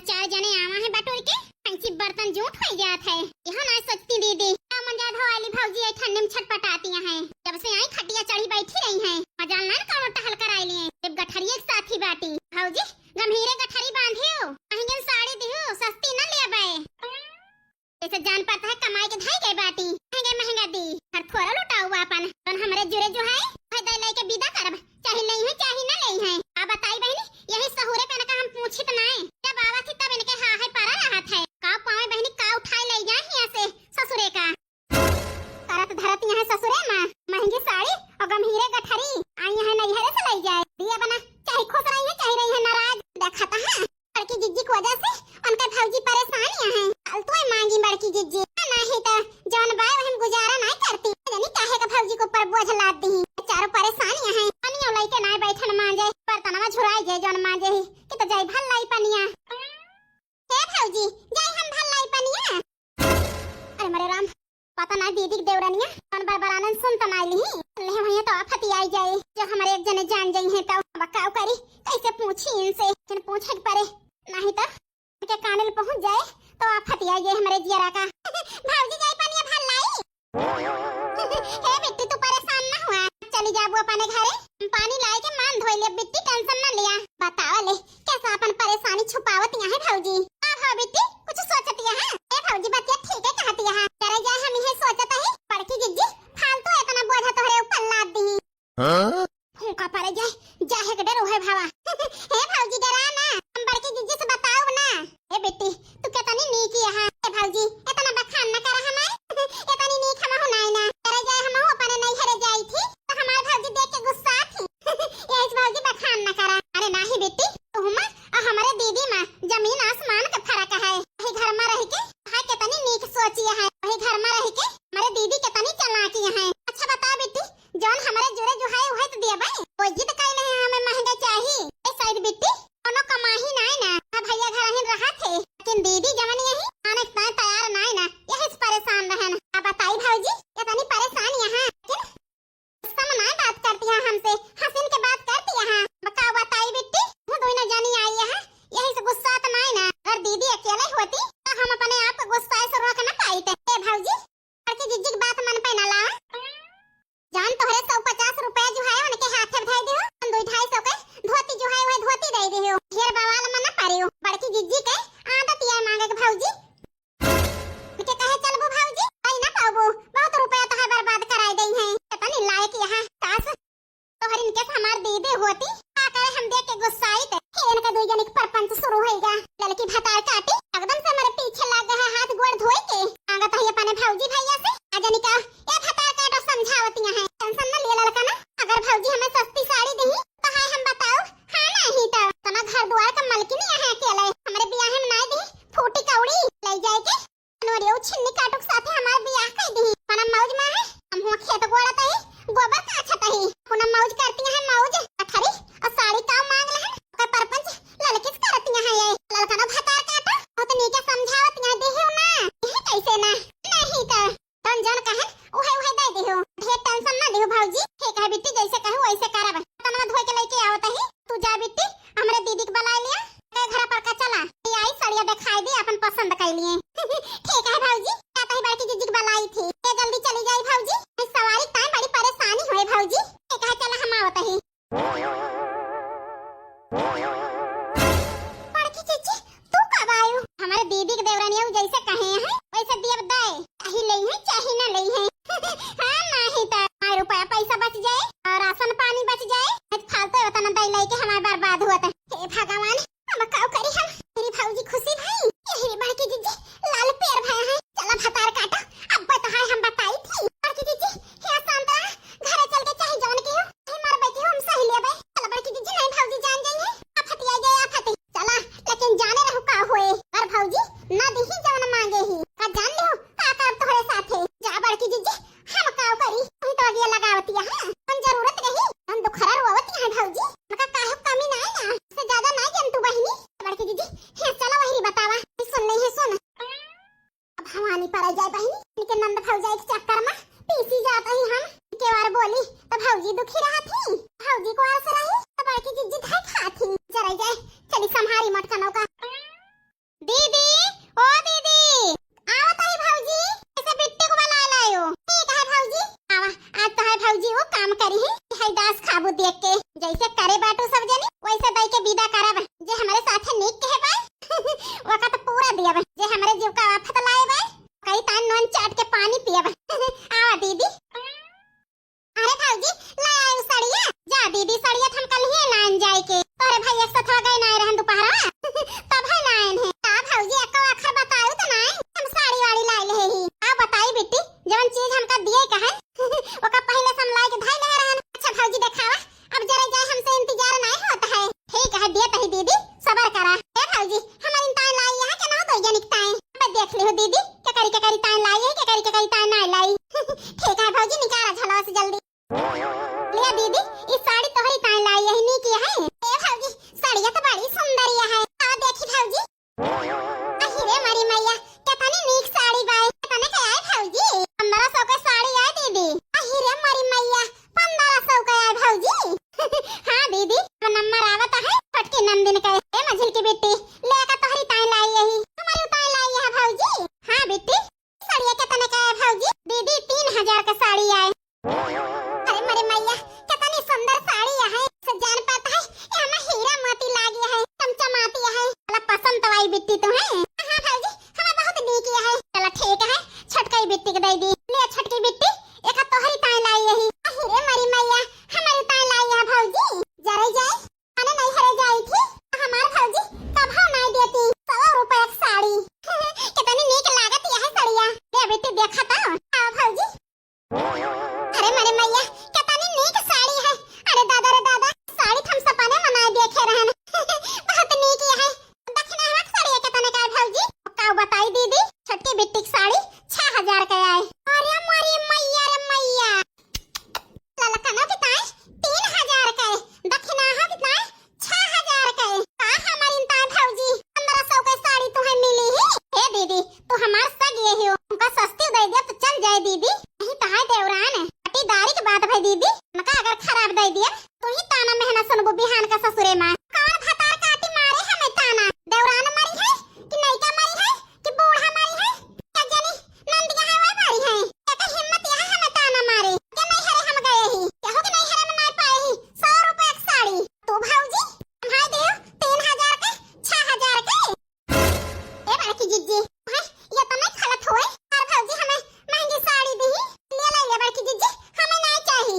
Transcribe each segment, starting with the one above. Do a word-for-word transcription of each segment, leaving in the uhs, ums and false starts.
चार जने आवा है बटोर के, फैंसी बर्तन जूठ होइ जात है। यह ना सोचती दीदी, का मजा धोवाली भौजी आई ठंडी में छटपटाती हैं। जब से आई खटिया चढ़ी बैठी रही हैं, मजाल ना कौनो टहल कराई लिए। जब गठरिये के साथी बाटी, भौजी गंभीरे गठरी बांधियो, महंगे साड़ी दियो, सस्ती न लेबे। जैसे जान पड़ता है कमाई के धाई गए बाटी, महंगे महंगा दी, हर थोड़ा लुटाऊ आपन, जौन हमरे जुरे जो है, वह दे लेके विदा करब, चाहे लेई है, चाहे न लेई है। आ बताई बहिनी, यही सहूरे पे न का हम पूछित नाय, जब आवत ही तब इनके हा है परा रहत है। का पावे बहिनी, का उठाए ले जाए हियां से ससुरे का। करत धरत यहाँ ससुरे माँ, महंगी साड़ी और गंभीरे गठरी, आई यहाँ नैहरे से ले जाए। दिया बना, चाहे खुश रही है, चाहे रही है नाराज। देखा था, हाँ, बड़की जिज्जी की वजह से उनके भौजी परेशान यहाँ है। फालतू है मांगी बड़की जिज्जी, नहीं तो जौन बाय हम गुजारा नहीं करती। जानी काहे का भौजी के ऊपर बोझ लाद दी, चारों परेशान यहाँ है। पनिया लाई के नहीं बैठन मांजे, बर्तनवा झुराई जे जौन मांजे ही, कि तो जाई भल लाई पनिया। हे भौजी, जाई हम भल लाई पनिया। अरे मरे राम, पता ना दीदी के देवरनिया कौन बरबरानन सुन त ना ली। ले भैया तो आफत ही आई जाए, जो हमारे एक जने जान जाई है तो अब का करी, कैसे पूछी इनसे, किन पूछे के परे, नहीं तो के कानल पहुंच जाए तो आफत ही आई जाए हमारे जियरा का। भौजी जाई पनिया भल लाई। हे बिट्टी, तू परेशान ना हुआ, चली जाबू अपने घरे, हम पानी लाए के मान धोई ले बिट्टी, टेंशन ना लिया। बतावा ले, कैसा अपन परेशानी छुपावत यहाँ है भौजी। अब हो बिट्टी, कुछ सोचत यहाँ। ए भौजी, बतिया ठीक है कहत यहाँ। करे जाए हम यही सोचत ही, बड़की जिज्जी फालतू इतना बोझा तोहरे ऊपर लाद दी। हाँ? फूंका पड़े जाए, जाहे के डर है भावा। हे भौजी, डरा ना, हम बड़की जिज्जी से बताओ ना। ए बेटी, तू कितनी नीक यहाँ। ए भौजी, इतना बखान ना करा हमार। इतनी नीक हम हो नाई ना। करे जाए हम हो अपने नैहरे जाई थी, तो हमार भौजी देख के गुस्सा थी। यही से भौजी बखान ना करा। अरे नाही बेटी, तू माँ और हमारे दीदी माँ जमीन आसमान का फर्क है। वही घर में रह के, हाँ, कितनी नीक सोची है। वही घर में रह के हमारे दीदी कितनी चालाकी है। अच्छा बताओ बेटी, जौन हमरे जुरे जुहाए उहे तो दिया बाई, कोई जिद कइले हैं हमें महंगा चाही। ए साइड बिट्टी, कोनो कमाही नाई ना, हाँ भैया घर ही रहा थे, लेकिन दीदी जवन यही आने के ताई तैयार नाई ना, यही से परेशान रहन। अब बताई भौजी, इतनी परेशान यहाँ, लेकिन गुस्सा में नाई बात करती है हमसे, हंसिन के बात करती है। बका बताई बिट्टी, वो दोनों जानी आई है, यही से गुस्सा तो नाई ना। अगर दीदी अकेले होती तो हम अपने आप को गुस्सा से रोक न पाई थे। ए भौजी, बड़की जिज्जी की बात मन पे ना ला। जान तोहरे सौ पचास रुपया जो है उनके हाथे में धई दियो, हम दो ढाई सौ के धोती जो है वह धोती दे दियो। ढेर बवाल में ना पड़ियो। बड़की जिज्जी के आदत ये मांगे के भौजी। उनके कहे चलबू भौजी, आई ना पाबू, बहुत रुपया तो है बर्बाद कराए गई हैं। इतनी लायक यहाँ काश तोहर इनके से हमार दीदी होती, का करे हम देख के गुस्साई ते। हे इनका दुई जन के परपंच शुरू होइगा। ललकी भतार काटी, एकदम से हमारे पीछे लाग गया है हाथ गोड़ धोए के। मांगत है अपने भौजी भैया से, आ जनी का, ए भतार काटो समझावतिया है। टेंशन न लिए ललका ना, अगर भौजी हमें सस्ती साड़ी दी, तो है हम बताओ, हाँ नहीं तो। तना घर द्वार का मलकिनी है अकेले, हमारे बियाह में ना दी, फूटी कौड़ी ले जाए के। नोरियो छिन्नी काटुक साथे हमार बियाह कई दी। मना मौज में है, हम हुआ खेत गोड़त ही, गोबर काछत ही। पुना मौज करती है मौज, अठरी और साड़ी का मांग लहन, ओकर परपंच ललकिस करती है ये। ललकनो भतार काटो, बहुत नीके समझावत यहाँ देहो ना, यह कैसे ना, नहीं तो। तन जन कहन, उहे उहे दे देहो, ढेर टेंशन ना लिहो भौजी। ठीक है बिट्टी, जैसे कहू वैसे करब। तनवा धोए के लेके आवत ही, तू जा बिट्टी, हमरे दीदी के बुला लिया। ए, घर पर का चला, ये आई सड़िया दिखाई दी, अपन पसंद कर लिए। ठीक है भौजी, कहता ही बड़की जिज्जी के बुलाई थी, ये जल्दी चली जाई भौजी, इस सवारी टाइम बड़ी परेशानी हुए भौजी। ठीक है, चला हम आवत ही। बड़की जिज्जी, तू कब आयु? हमारे दीदी के देवरानिया जैसे कहे हैं, वैसे दियब दाए, चाहे ले हैं, चाहे ना ले हैं। हाँ, नहीं तो हमारे रुपया पैसा बच जाए और राशन पानी बच जाए, आज फालतू उतना दई लेके हमारे बर्बाद हुआ था। हे भगवान, अब काउ करी हम? मेरी भौजी खुशी भाई, यही रे बड़की जिज्जी, लाल पेड़ भया है। चला भतार काटा, अब तो है हम बताई थी। बड़की जिज्जी, हे शांत रहा, घरे चल के चाहे जौन की हो, चाहे मर बैठी हो, हम सही लेबे। चला बड़की जिज्जी, नहीं भौजी जान जाई है, आफत आ गई, आफत। चला, लेकिन जाने रहू का होए, और भौजी ना दिही जौन मांगे ही, का जान लिहो, का करब तोहरे साथे। जा बड़की जिज्जी, हम काउ करी, तुम तो अगिया लगावतिया है, हम जरूरत रही, हम दुखरा रोवतिया है भौजी, उनका काहे कमी ना है ना, से ज्यादा ना जन तू बहिनी। बड़की जिज्जी, हे चला वही बतावा, सुन नहीं है सुन। अब भवानी पर जाए बहिनी, इनके नंद भौजाई के चक्कर में पीसी जात ही हम, के बार बोली, तो भौजी दुखी रहा थी, भौजी को आस रही, तो बड़की जिज्जी धाई खा थी, जरा जाए, चली संभारी मटकनों का। देख लिहो दीदी, केकरी केकरी ताईं लाई है, केकरी केकरी ताईं नाहीं लाई। ठीक है भौजी, निकारा झलवा से जल्दी। लिया दीदी, ई साड़ी तोहरी ताईं लाई है, नीक है। ए भौजी, साड़िया तो बड़ी सुंदर है। आओ देखी भौजी। अहि रे मोरी मैया, केतनी नीक साड़ी बाय। केतने के आय भौजी? पन्द्रह सौ के साड़ी आय दीदी। अहि रे मोरी मैया, पन्द्रह सौ के आय भौजी। हाँ दीदी, अब नंबर आवत है छोटकी नंदिन के। ए मझिल की बिट्टी, ले का तोहरी ताईं लाई यही, हमारी ताईं लाई है भौजी। हाँ बिट्टी, साड़िया केतने के आय भौजी? दीदी, तीन हजार के साड़ी आय। अरे मोरी मैया, केतनी सुंदर साड़ी है। सब जान पाता है, ये हमें हीरा मोती लागी है, चमचमाती है। चला पसंद तो आई बिट्टी तुम्हें? हाँ भौजी, हमें बहुत नीक है। चला ठीक है, छोटकी बिट्टी के दे दी। ले छोटकी बिट्टी, एक तोहरी ताईं लाई यही। अहि रे मोरी मैया, हमारी ताईं लाई है भौजी। जरे जाए, अने नैहरे जाई थी, हमार भौजी कभो नाहीं देती सौ रुपया के साड़ी। केतनी नीक लागत यह साड़िया। ले बिट्टी देखा तो। हाँ भौजी। अरे मोरी मैया, केतनी नीक साड़ी है। अरे दादा रे दादा, साड़ी तो हम सपने में नाहीं देखे रहन। बहुत नीक यह है। दक्षिणा हवा के साड़ी केतने का है भौजी? का बताई दीदी, छोटकी बिट्टी की साड़ी छह हजार के आय। अरे मोरी मैया रे मैया, ललकनो की ताईं तीन हजार के, दक्षिणाहा की ताईं छह हजार के। का हमारी ताईं भौजी पन्द्रह सौ के साड़ी तुम्हें मिली ही? हे दीदी, तू हमार सग यही हो, हमका सस्ती दे दिया तो चल जाए दीदी। नहीं तो है देवरान, पटीदारी के बात भाई दीदी, हमका अगर खराब दे दिया, तू ही ताना मेहना सुनबू बिहान का ससुरे माँ। कौन भतार काटी मारे हमें ताना? देवरान मरी है कि नैका मरी है? कि बूढ़ा मारी है, का जानी नंदिया है वह मारी है। एकर हिम्मत यह है हमें ताना मारे। के नैहरे हम गए ही, केहू के नैहरे में नाहीं पाए ही। सौ रुपया के साड़ी। तू भौजी, हम हाय दियो तीन हजार के, छह हजार के। ए बड़की जिज्जी, हैं, ये तो नाहीं खलत होए। और भौजी हमें महंगी साड़ी दी, ले ले ले बड़की जिज्जी, हमें नाहीं चाही।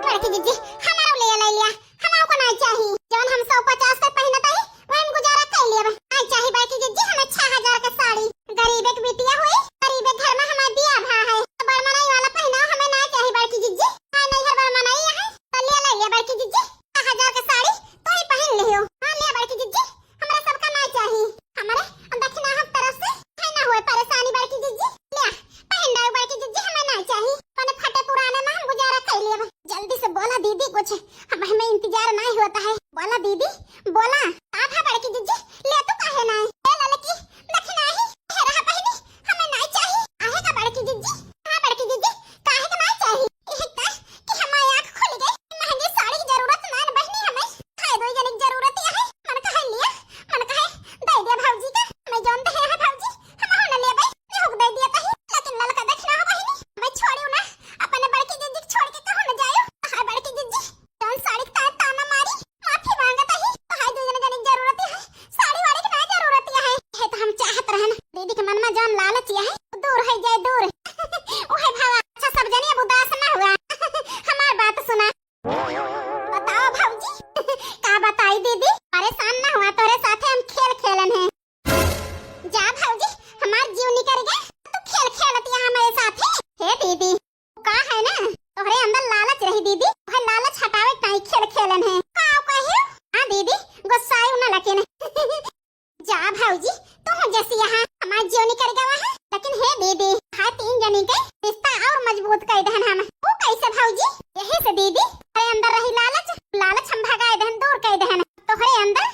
बड़की जिज्जी, हमारो ले ले लिया, हमारो को नाहीं चाही। जौन हम सौ पचास के पहिनत हई, वही में गुजारा कर लेब। नाहीं चाही बड़की जिज्जी, हमें छह हजार के साड़ी। गरीब एक बिटिया हुई, गरीब एक घर में हमार बिया भा है। तो बड़ मनई वाला पहिनाव हमें नाहीं चाही बड़की जिज्जी। हाँ, नैहर बड़ मनई है, तो ले ले लिया बड़की जिज्जी। छह हजार के साड़ी तू ही पहिन लियो। हाँ, ले बड़की जिज्जी, हमरा सबका नाहीं चाही। हमरे दक्षिणा हम तरफ से है ना हुए परेशानी बड़की जिज्जी। ले, पहिन डाल बड़की जिज्जी, हमें नाहीं चाही। अपने फटे पुराने में हम गुजारा कर लेब। जल्दी से बोला दीदी कुछ, हम, हमें इंतजार नाहीं होता है। बोला दीदी, बोला। का भा बड़की जिज्जी, ले तू काहे नाहीं? ए ललकी, दक्षिणा ही, हे रहा बहिनी, हमें नाहीं चाही। आहे का बड़की जिज्जी? हाँ बड़की जिज्जी, काहे के नाहीं चाही? एक त कि हमारी आँख खुल गई। महंगी साड़ी की जरूरत ना न बहिनी हमें। खाए दो जने की जरूरत यह है। मन कहे लिया, मन कहे दे दिया भौजी का। मैं जौन दे है भौजी, हम हो न लेबै। निहुक दे दिया तही। लेकिन ललका दक्षिणा हो बहिनी, मैं छोड़ियो ना। अपने बड़की जिज्जी के छोड़ के कहूँ न जायो। हाय बड़की जिज्जी, जौन साड़ी का ताना मारी, माफी मांगत ही। तो हाय दो जने जने की जरूरत है। साड़ी वाड़ी की ना जरूरत है। ये तो हम चाहत रहन। दीदी के मन में जौन लालच है, दूर है जाए दूर। ओहे भावा, अच्छा सब जने अब उदास ना हुआ। हमार बात सुना। बताओ भौजी, का बताई दीदी, परेशान ना हुआ, तोरे साथे हम खेल खेलन है। जा भौजी, हमार जीव निकर गया, तू खेल खेलत यहाँ हमारे साथे। हे दीदी, का है ना, तोहरे अंदर लालच रही दीदी, वह लालच हटावे ताई खेल खेलन है। का कहे? हाँ दीदी, गुस्साए ना लेकिन। जा भौजी, तू जैसी यहाँ हमार जीव निकर गवा है, लेकिन हे दीदी, हाँ तीन जनी के रिश्ता और मजबूत कर दहन हम। वो कैसे भौजी? यही से दीदी, तोहरे अंदर रही लालच, लालच हम भगाए दहन, दूर कर दहन। तोहरे अंदर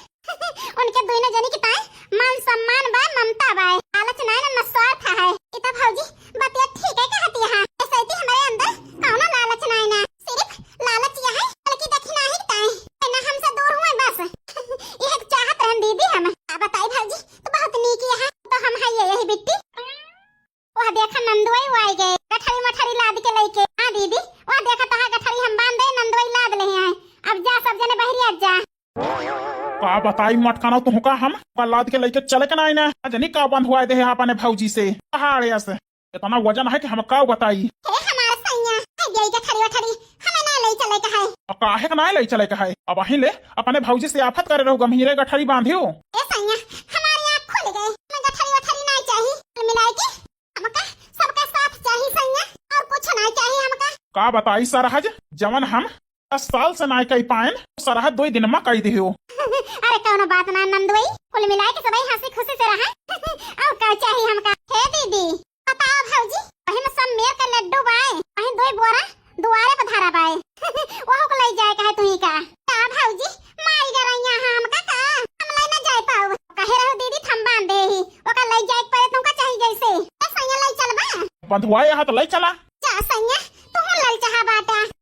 उनके दोनों जनी की ताई मान सम्मान बा, ममता बा, लालच नाय ना, ना स्वार्थ है। ई तो भौजी बतिया ठीक है कहती है। ऐसे थी हमारे अंदर कौनो लालच नाय ना, सिर्फ लालच यह है, बल्कि दक्षिणा ही ताई ना हमसे दूर हुए बस। यह चाहत रहन दीदी हम। का बताई भौजी, तो बहुत नीक है, तो हम है ये यही बिट्टी। वह देखा नंदुआई वो आई गए, गठरी मठरी लाद के लेके। हाँ दीदी, वह देखा तहा गठरी हम बांध दे, नंदुआई लाद ले हैं। अब जा सब जने बहरिया जा। का बताई मटकाना तुहका हम, का लाद के लेके चले के नाई ना। जनी का बंधवाए दे है अपने भौजी से, पहाड़िया से। इतना वजन है कि हम का बताई। हे हमार सैया, है गई गठरी वठरी, हमें ना ले चले के है। अब काहे के ना ले चले के है? अब वहीं ले अपने भौजी से आफत करे रहो, गम्हीरे गठरी बांधियो। ए सैया, हमारे आँख खुल गए, हमें गठरी वठरी ना चाहिए, मिलाए के हमका सबका साथ चाहिए सैया, और कुछ ना चाहिए हमका। का बताई सरहज, जवन हम दस साल से ना कई पाएन, सरहज दो दिन में कई दियो। अरे कौनो बात ना नंदुई, कुल मिलाए के सबई हंसी खुशी से रहे। और का बंधुआ यहाँ तो लई चला। जा सैया, तू ललचहा बाटा।